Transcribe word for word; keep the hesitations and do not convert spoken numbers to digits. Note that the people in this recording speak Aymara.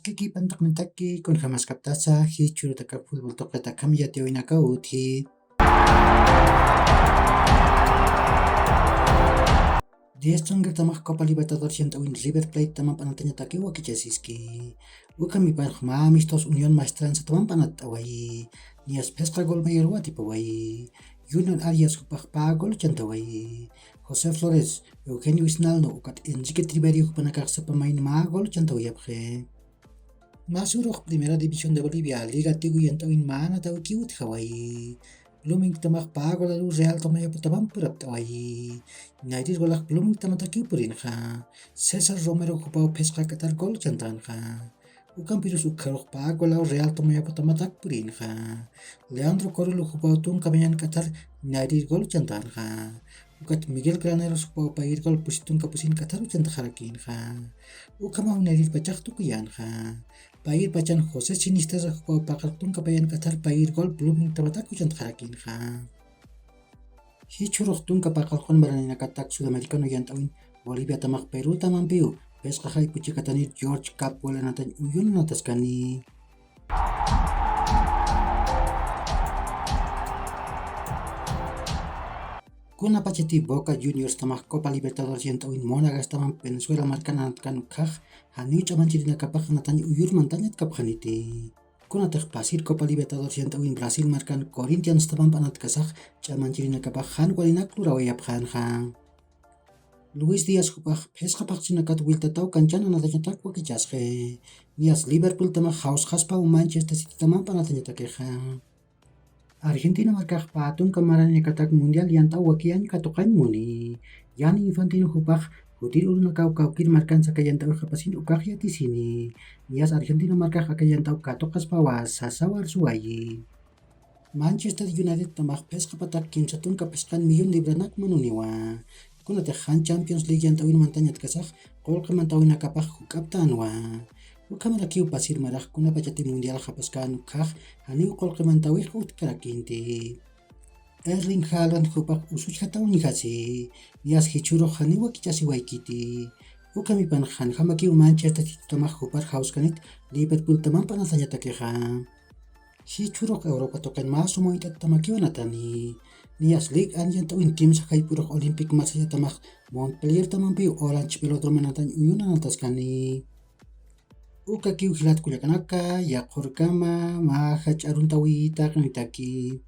Kiki pantaqnitaki, kunjamaskaptasa jichhurutaka futbol tuqita kamyatiyawinaka utji. Diez tunkartamax Copa Libertadores yant'awin River Plate tamampanatañataki wakichasiski. Ukhamipanx mä amistoso Unión Maestranza tamampanat'awayi. Niyas phisqa gol mayor watipawayi. Junior Arias jupax pä gol chantawayi. José Flores, Eugenio Isnaldo ukat Enrique Triverio jupanakax sapa mayni mä gol chantawayapxi. Masurux Primera División de Bolivia Liga Tigo yant'awin mä anatawikiw utjawayi. Bloomingtamax pä golaru Real Tomayapotaman purapt'awayi. Nayrir golax Bloomingtamatakiw purinxa. César Romero jupaw phisqa k'atar gol chantanxa. Ukampirus ukxarux pä golaw Real Tomayapotamatakiw purinxa. Leandro Corolo jupaw tunka mayan k'atar nayrir gol chantanxa. Ukat Miguel Graneros jupaw payir gol pusi tunka pusin k'atar uchantaxarakinxa. Ukhamaw nayrir pachax tukuyanxa. Payir pachan José Sinisterra jupaw paqar tunka payan k'atar payir gol Bloomingtamatak uchantaxarakinxa. Jichhurux tunka paqallqun maraninakat Sudamericano yant'awin Boliviatamax Perutamampiw phisqa jayp'u chikatanir George Cup walanatañ uyunanataskani. Kunapachati Boca Juniorstamax Copa Libertadores yant'awin Monagastamamp Venezuela markananatkan ukkhax janiw ch'amanchirinakapax anatañ uyur mantañatkapxaniti. Kunatix pasir Copa Libertadores yant'awin Brasil markan Corinthianstamamp anatkasax ch'amanchirinakapax jan walinak lurawayapxänxa. Luis Díaz jupax phisqa paqchinakat wiltataw kanchan anatañatak wakichasxi. Niyas Liverpooltamax jawsxaspaw Manchester Citytamamp anatañatakixa. Argentina markax pä tunka maranakatak mundial yant'aw wakiyañ katuqañ muni. Gianni Infantino jupax jutir urunakaw kawkir markansa aka yant'awixapasin ukax yatisini. Niyas Argentina markax aka yant'aw katuqaspawa sasaw arsuwayi. Manchester Unitedtamax phisqa patak kimsa tunka phisqan millón libranak mununiwa. Kunatix jan Champions League yant'awin mantañatkasax qullqi mantawinakapax juk'aptänwa. Ukhamarakiw pasir marax kunapachati mundialxapaskän ukkhax janiw qullqi mantawix utjkarakinti. Erling Haaland jupax usuchjataw uñjasi, niyas jichhürux janiw wakichasiwaykiti. Ukhamipan janjamakiw Manchester Citytamax jupar jawskanit Liverpooltamamp anatañatakixa. Jichhürux Europa tuqin mä suma uñt'attamakiw anatani. Niyas Ligue un yant'awin kimsa jayp'ürux Olympique Marseillatamax Montpelliertamampiw Orange Vélodrome anatañ uyun anataskani. Ukakiw jilat kullakanaka, yaqhürkama mä jach'a aruntawiyita q'initaki.